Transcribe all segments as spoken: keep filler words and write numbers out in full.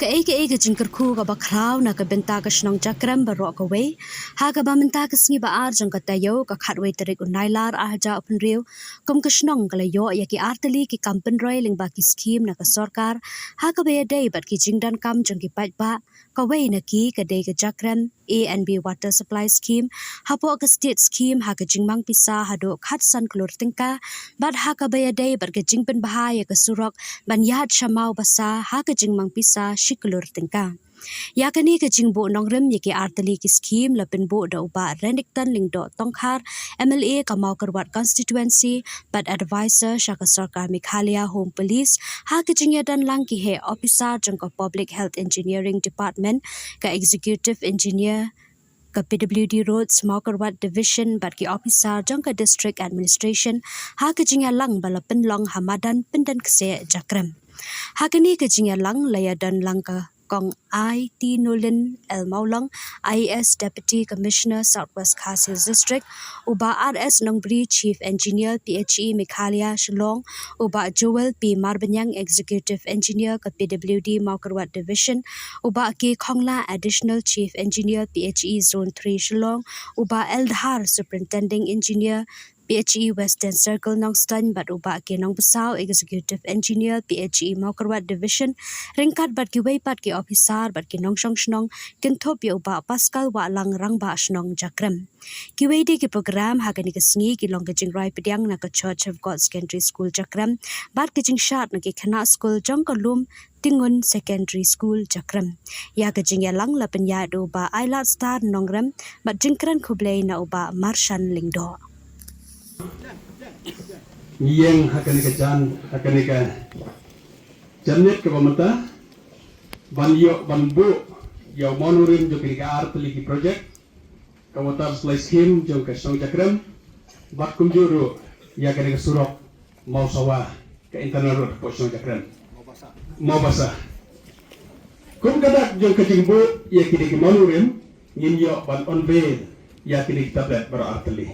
Kaei kaei ka jingkyrkhu kaba khraw na ka bynta ka shnong Jakrem baroh kawei, ha kaba mynta ka sngi ba ar jong ka taïew, ka khatwei tarik u Nailar arhajar arphew hynriew, kum ka shnong ka la ïoh ïa ki artylli ki kam pynroi lyngba ki skhim na ka sorkar, ha kaba ïadei bad ki jingdonkam jong ki paidbah. Kawei na ki ka dei ka Jakrem A and B Water Supply Scheme, hapoh ka State Scheme ha ka jingmang pisa haduh khatsan klur tyngka, bad ha kaba ïadei bad ka jingpynbha ïa ka surok ban ïaid sha Mawbasa ha ka jingmang pisa shi klur tyngka. Ïa kane ka jingbuh nongrim ïa ki artylli ki skhim la pynbuh da u Bah Renikton Lyngdoh Tongkhar, M L A ka Mawkyrwat Constituency, bad advisor sha ka sorkar Meghalaya Home Police, ha ka jingïadon lang ki heh ophisar jong ka Public Health Engineering Department, ka Executive Engineer ka P W D Roads Mawkyrwat Division bad ki ophisar jong ka District Administration, ha ka jingïalang ba la pynlong ha madan Pyndenkhseh Jakrem. Ha kane ka jingïalang la ïadon lang ka Kong Ai T Nolin L Mawlong, I A S Deputy Commissioner South West Khasi Hills District, u Bah R S Nongbri Chief Engineer P H E Meghalaya Shillong, u Bah Joel P Marbaniang Executive Engineer ka P W D Mawkyrwat Division, u Bah K Khongla Additional Chief Engineer P H E Zone three Shillong, u Bah L Dhar Superintending Engineer P H E Western Circle Nongstoiñ bad u Bah K Nongbsaiñ Executive Engineer P H E Mawkyrwat Division, ryngkat bad kiwei pat ki ophisar bad ki nongshong shnong, kynthup ïa u Bah Pascal Wahlang Rangbah Shnong Jakrem. Kiwei de ki program ha kane ka sngi ki long ka jingrwai pdiang na ka Church of God Secondary School Jakrem, bad ka jingshad na ki khynnah skul jong ka Lum Tingun Secondary School Jakrem. Ïa ka jingïalang la pynïaid da u Bah Ailadstar Nongrem, bad jingkren khublei na u Bah Marshan Lyngdoh. Ngi ïeng ha kane ka jan, ha kane ka janmiet kaba mynta, ban ïoh, ban buh ïa u mawnongrim jong kane ka artylli ki project, ka water supply scheme jong ka shnong Jakrem, bad kumjuh ruh ïa kane ka surok Mawsawa, ka internal road hapoh shnong Jakrem. Mawbasa. Kum ka dak jong ka jingbuh ïa kine ki mawnongrim, ngin ïoh ban unveil ïa kine ki tablet baroh artylli.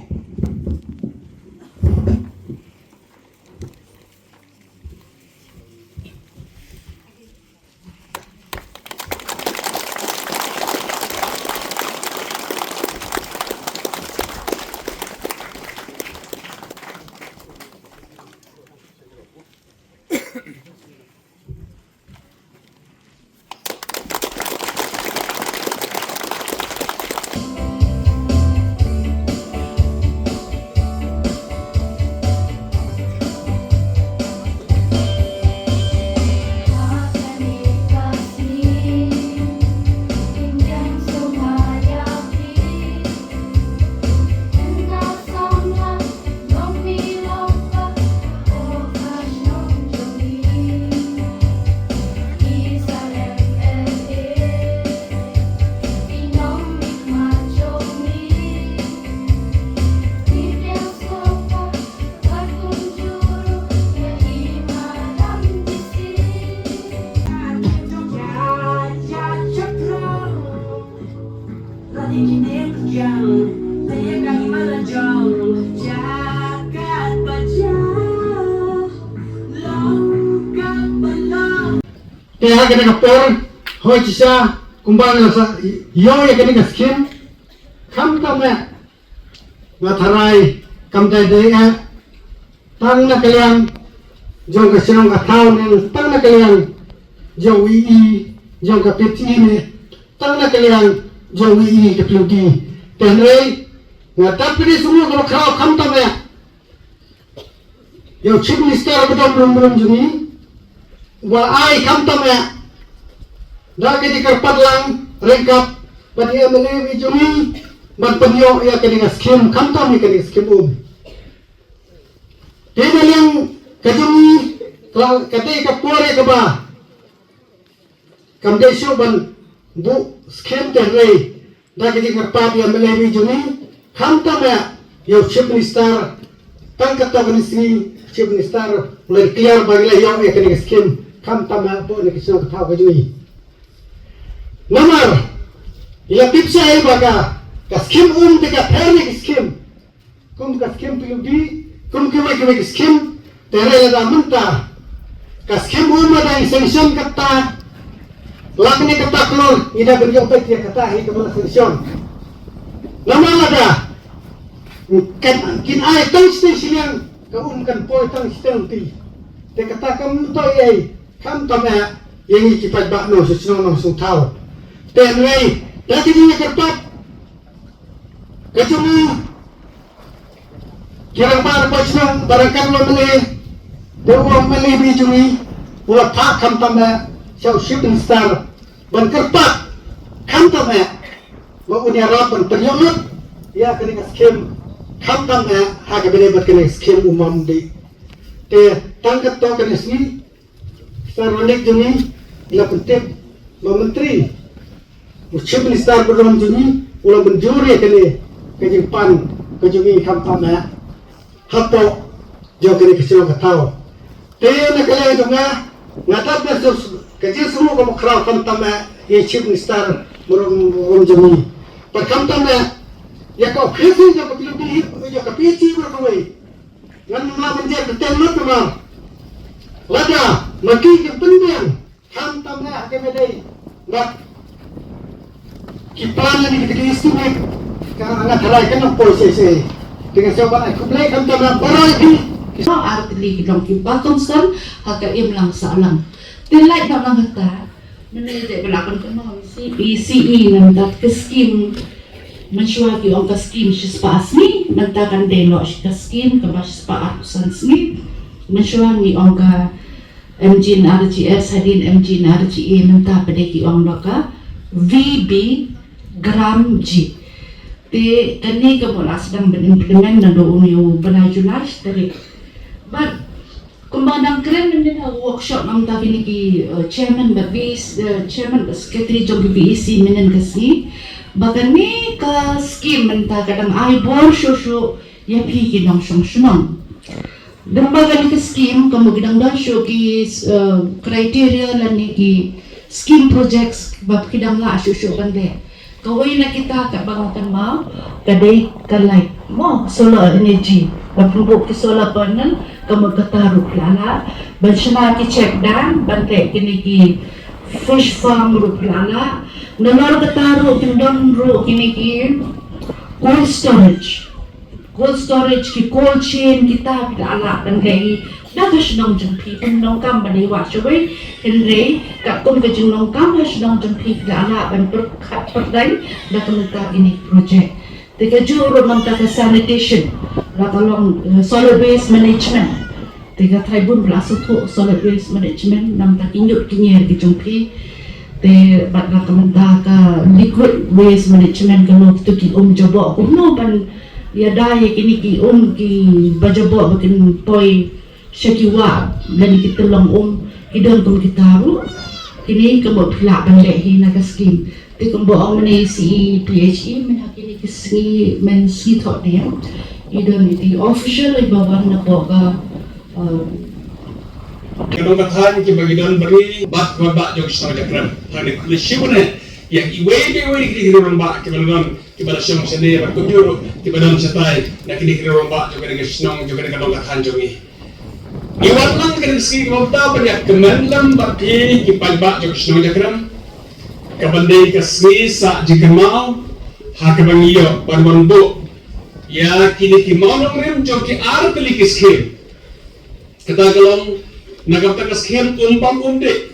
Te ha kane ka por, hoi shisha, kumba nga la sa ïoh ïa kane ka skim, khamtam eh, nga tharai, kam dei dei eh, tang na ka liang jong ka shnong ka thaw ne tang na ka liang jong u E E jong ka P H E ne tang na ka liang jong u E E ka P W D. Te hynrei nga dap kane sngewbha kaba khraw khamtam eh ïa u Chief Minister ba dang brum brum jong ngi, ba ai khamtam eh da ka jingkyrpad lang ryngkat bad ïa u M L A jong ngi ban pynïoh ïa kane ka skim khamtam ïa kane ka skim um. Te na liang ka jong ngi ka, ka dei ka por ïa kaba kam dei shuh ban buh skim te hynrei da ka jingkyrpad ïa u M L A jong ngi khamtam eh ïa u Chief Minister, tang katto katne sngi Chief Minister u la declare ba ngi la ïoh ïa kane ka skim khamtam eh hapoh kane ka shnong ka thaw ka jong ngi. Namar ngi la tip shai ba ka, ka skim um te ka pher ne ka skim kum ka skim P W D, kum kiwei kiwei ki skim, te hynrei lada mynta ka skim um lada ngi sanction kata, La kane ka taklol ngi da ban ïoh beit ïa kata hi ka ban la sanction. Namar lada kan kin ai tang shiteng shiliang ka um kan poi tang shiteng ti. Te kata kam to ei kam to me ïa ngi ki paidbah nong shnong nong sngewthuh. Te hynrei da ki jingïakyrpad ka jong ngi ki rangbah rangbah shnong ba ryngkat u M L A, te u M L A ba jong ngi u la phah khamtam eh sha u Chief Minister ban kyrpad khamtam eh ba un ïarap ban pynïoh lut ïa kane ka skim khamtam eh ha kaba ïadei bad kane ka skim u mam dei. Te tang katto katne sngi Sir Ronik jong ngi la pyntip ba Myntri u Chief Minister ba don jong ngi u la mynjur ïa kane ka jingpan ka jong ngi khamtam eh hapoh jong kane ka shnong ka thaw. Te na ka liang jong nga nga dap da ka jingsngew kaba khraw khamtam eh ïa Chief Minister ba don jong ngi. Bad khamtam eh ïa ka office jong ka P W D ïa ka P H E baroh kawei. Ngan ym lah ban jer kyrteng lut namar lada ma ki ki pynbiang khamtam eh ha ka ba dei bad ki plan lane ki estimate ka nga tharai kan ym poi shisha. Te nga sngewbha ban ai khublei khamtam eh baroh ki. Ki ar tylli ki long kiba kongsan ha ka imlang sahlang. Te lait na lang kata mynne te ba la kan kynmaw C E, C E namar ka skim. Mynshuwa ki ong ka skim shispah sngi, mynta kan dei noh ka skim kaba shispah arphew san sngi. Mynshuwa ngi ong ka M G N R G S hadien M G N R G A, mynta pat dei ki ong noh ka V B Gram G. Te kane ka mut la sdang ban implement naduh une u bnai July tarik. Bad kumba dang kren mynne ha workshop namar kine ki, eh, chairman bad vice, eh, chairman bad secretary jong ki V E C mynne ka sngi ba kane ka skim mynta ka dang ai bor shuh shuh ïa phi ki nongshong shnong. Dang ba kane ka skim ka mut ki dang don shuh ki, eh, criteria lane ki skim projects ba ki dang lah shuh shuh ban leh. Kawei na kita kaba nga kynmaw ka dei ka light mo, solar energy. Ba pynbuh ki solar panel ka mut kata ruh phi la lah ban shna ki check dam, ban leh kine ki fish farm ruh phi la lah. Nalor kata ruh kin don ruh kine ki cold storage. Cold storage, ki cold chain kita phi la lah ban leh hi da ka shnong jong phi, pyndonkam ban ïa wah shawei. Hynrei katkum ka jingnongkam ha shnong jong phi phi la lah ban pyrkhat pyrdaiñ da ka mynta kine project. Te kajuh ruh namar ka sanitation, la ka long, eh, solid waste management. Te ka tharai bun ba la sngewthuh solid waste management namar ki ñiut ki ñier ki jong phi. Te bad la ka mynta ka liquid waste management, ka long kito ki um jaboh, kumno ban ïada ïa kine ki um kiba jaboh ba kin poi sha ki wah lane ki tyllong um, ki don kum kita ruh. Kine ka mut phi lah ban leh hi na ka skim. Te kumba ong mynne C E P H E mynne ha kine ki sngi, mynne sngi thoh dei, i don i official iba wan na ka, um, ka nongkathan kiba ki don bri bad kiba bah jong ka shnong Jakrem. Hangne khublei shibun ïa kiwei kiwei ki rangbah kiba don, kiba la shong shane bad kumjuh ruh kiba don shatai na kine ki rangbah jong kane ka shnong, jong kane ka nongkathan jong ngi. Ngi wan lang kane ka sngi kumta ban ïa kmen lem bad phi ki paidbah jong ka shnong Jakrem. Kaban dei ka sngi sah jingkynmaw ha kaba ngi ïoh ban wan buh ïa kine ki mawnongrim jong ki ar tylli ki skim. Kata ka long na kata ka skim um bam um dih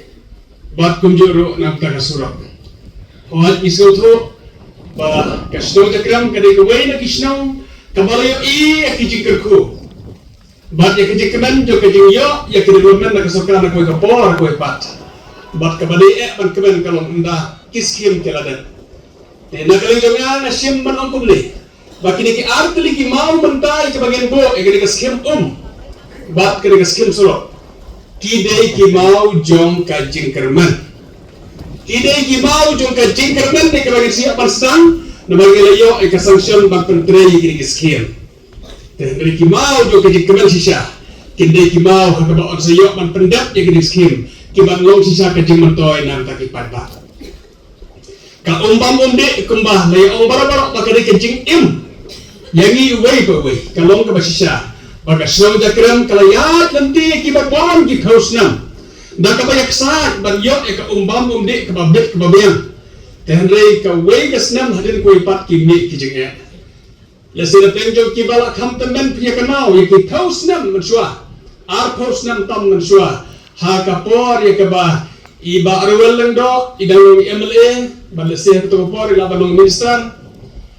bad kumjuh ruh na kata ka surok. Hooid, ngi sngewthuh ba ka shnong Jakrem ka dei kawei na ki shnong kaba la ïohi ïa ki jingkyrkhu bad ïa ka jingkmen jong ka jingïoh ïa ka development na ka sorkar na kawei ka por kawei pat. Bad kaba dei eh ban kmen ka long ynda ki skim ki la dep. Te na ka liang jong nga nga shim ban ong kumne ba kine ki ar tylli ki maw mynta ïa kiba ngin buh ïa kane ka skim um bad kane ka skim surok, ki dei ki maw jong ka jingkyrmen. Ki dei ki maw jong ka jingkyrmen ïa kiba ngin sa ïoh ban sdang namar ngi la ïoh ïa ka sanction ban pyntrei ïa kine ki skim. Te hynrei ki maw jong ka jingkmen shisha kin dei ki maw ha kaba yn sa ïoh ban pyndep ïa kine ki skim kiban long shisha ka jingmyntoi na ka bynta ki paidbah. Ka um bam um dih kumba la ïa ong baroh baroh ba ka dei ka jingim ïa ngi uwei pa uwei. Ka long kaba shisha ba ka shnong Jakrem ka la ïaid lynti ïa kiba bun ki phew snem. Da kaba ïa ksaid ban ïoh ïa ka um bam um dih kaba bit kaba biang. Te hynrei kawei ka snem hadien kawei pat ki mih ki jingeh. Lehse na pdeng jong kiba la kham tymmen phi ïa ka naw ïa ki phew snem mynshuwa, arphew snem tam mynshuwa, ha ka por ïa kaba i Bah Rewel Lyngdoh i dang long M L A, bad lehse ha kato ka por i lah ban long minister.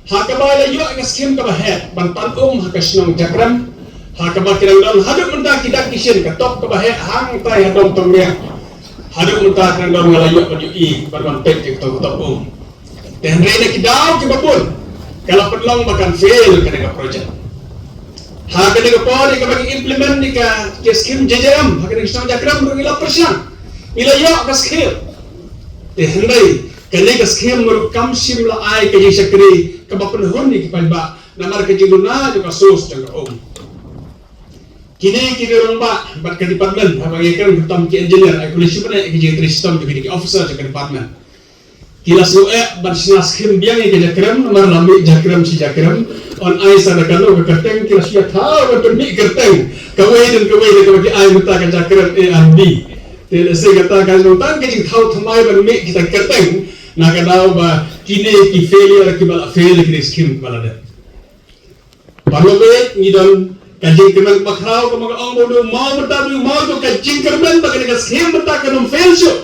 Ha kaba i la ïoh ïa ka skhim kaba heh ban tan um ha ka shnong Jakrem, ha kaba ki dang don haduh mynta ki dak ki shin ka tok kaba heh hangtai ha Dong Tongreh. Haduh mynta ki dang don nga la ïoh ban ïohi ban wan peit ïa kato ka tok um. Te hynrei na ki daw kiba bun ka la pynlong ba kan fail kane ka project. Ha kane ka por ïa kaba ngi implement ïa ka, ka skhim J J M ha kane ka shnong Jakrem ruh ngi la pyrshang, ngi la ïoh ka skhim. Te hynrei kane ka skhim ruh kam shym la ai ka jingshakri kaba pynhun ïa ki paidbah namar ka jingduna jong ka source jong ka um. Kine ki rangbah bad ka department haba ngi kren kyrtam ki engineer, ai khublei shibun ïa ki jingtrei shitom jong kine ki officer jong ka department. Ki la shu eh ban shna skhim biang ïa ka Jakrem, namar la mih Jakrem shi Jakrem. Yn ai sa da kano ka kyrteng, ki la shu ïa thaw ban pynmih kyrteng kawei dang kawei da kaba ki ai mynta ka Jakrem A and B. Te lehse kata ka long tang ka jingthaw thymmai ban mih kita ki kyrteng, na ka daw ba kine ki failure kiba la fail ïa kine ki skhim kiba la dep. Paralok, ngi don ka jingkyrmen kaba khraw kaba nga ong ba u maw mynta u maw jong ka jingkyrmen ba kane ka skhim mynta kan ym fail shuh.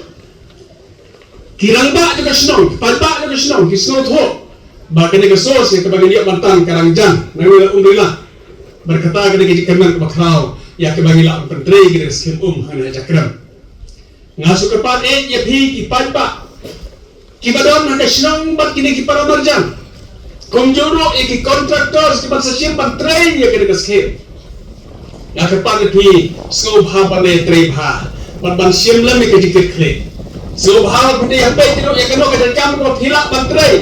Ki rangbah jong ka shnong, ki paidbah jong ka shnong ki sngewthuh ba kane ka source kaba ngin ïoh ban tan ka dang jan, nangta ngi la um rila. Bad kata kane ka jingkyrmen kaba khraw ïa kaba ngi lah ban pyntrei kane ka skhim um ha kane ka Jakrem. Nga shu kyrpad eh ïa phi ki paidbah kiba don ha ka shnong bad kine ki para marjan, kumjuh ruh ïa ki contractors kiba sa shim ban trei ïa kane ka skhim. Nga kyrpad ïa phi, sngewbha ban ïa trei bha bad ban shim lem ïa ka jingkit khlieh. Sngewbha ban pynïaid ïa kano ka jingkam kaba phi lah ban trei.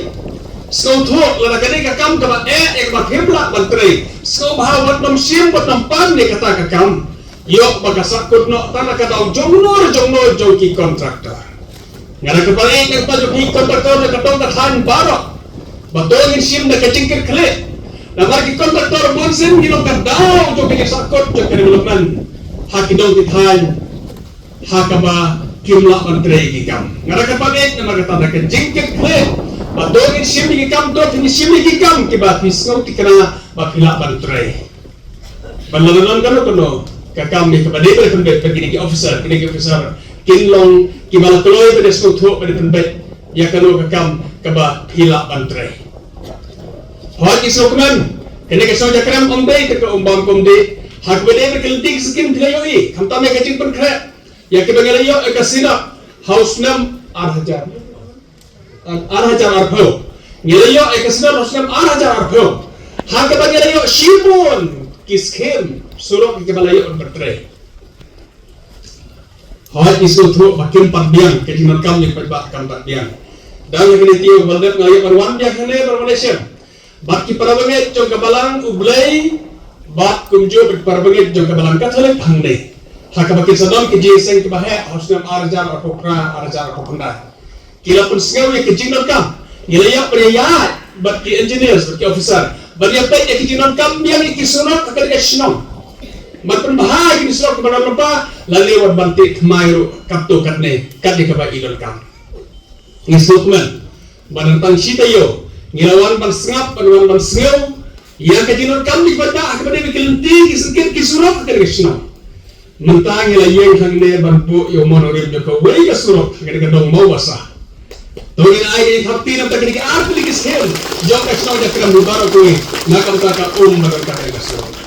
Sngewthuh lada kane ka kam kaba eh ïa kaba phim lah ban trei, sngewbha wat nym shim wat nym pan ïa kata ka kam. Ïoh ba ka sahkut noh tang na ka daw jong no jong no jong ki contractor. Nga da kyrpad ïa ka jong ki contractor na ka dong ka thaiñ baroh ba to ngin shim da ka jingkit khlieh. Namar ki contractor bun sien ki long ka daw jong ka jingsahkut jong ka development ha ki dong ki thaiñ ha kaba kim lah ban trei ki kam. Nga da kyrpad ïa namar kata da ka jingkit khlieh ba to ngin shim ïa ki kam, to ngin shim ïa ki kam kiba phi sngew thikna ba phi lah ban trei. Ban lada don kano kano ka kam ne kaba dei ban pynbeit, ba kine ki officer, kine ki officer kin long kiba la kloi ban sngewthuh ban pynbeit ïa kano ka kam kaba phi lah ban trei. Hooid ki sngewkmen, kane ka shnong Jakrem ym dei ka um bam um dih. Ha kaba dei ban ka lynti ka skim phi la ïohi, khamtam ïa ka jingpynkhreh ïa kiba ngi la ïoh ïa ka Synod ha u snem ar hajar ar hajar arphew. Ngi la ïoh ïa ka Synod ha u snem ar hajar arphew, ha kaba ngi la ïoh shibun ki skim surok kiba la ïoh ban pyntrei. Hooid ki sngewthuh ba kim pat biang, ka jingdonkam jong ki paidbah kam pat biang. Dang ha kine ki taïew ba la dep nga la ïoh ban wan biang hangne ban wan ïashem bad ki para bangeit jong ka Balang U Blei bad kumjuh bad ki para bangeit jong ka Balang Katholik hangne, ha kaba kin sa don ki jingïaseng kiba heh ha u snem ar hajar arphew phra, ar hajar arphew khyndai. Ki la pynsngew ïa ki jingdonkam. Ngi la ïoh ban ïaid bad ki engineers bad ki officer ban ïa peit ïa ki jingdonkam biang ïa ki surok ha kane ka shnong. Ban pynbha ïa ki surok kiba don lypa, lane wat ban tih thymmai ruh katto katne kat ïa kaba i donkam. Ngi sngewkmen ba dang tang shi taïew ngi la wan ban sngap, ban wan ban sngew ïa ka jingdonkam jong ki paidbah ha kaba dei bad ki lynti, ki syrkit, ki surok ha kane ka shnong. Mynta ngi la ïeng hangne ban buh ïa u mon u rim jong kawei ka surok ha kane ka dong Mawbasa. To ngin ai ka jingthap kti na bynta kine ki ar tylli ki skim jong ka shnong Jakrem baroh kawei, na ka bynta ka um bad ka surok.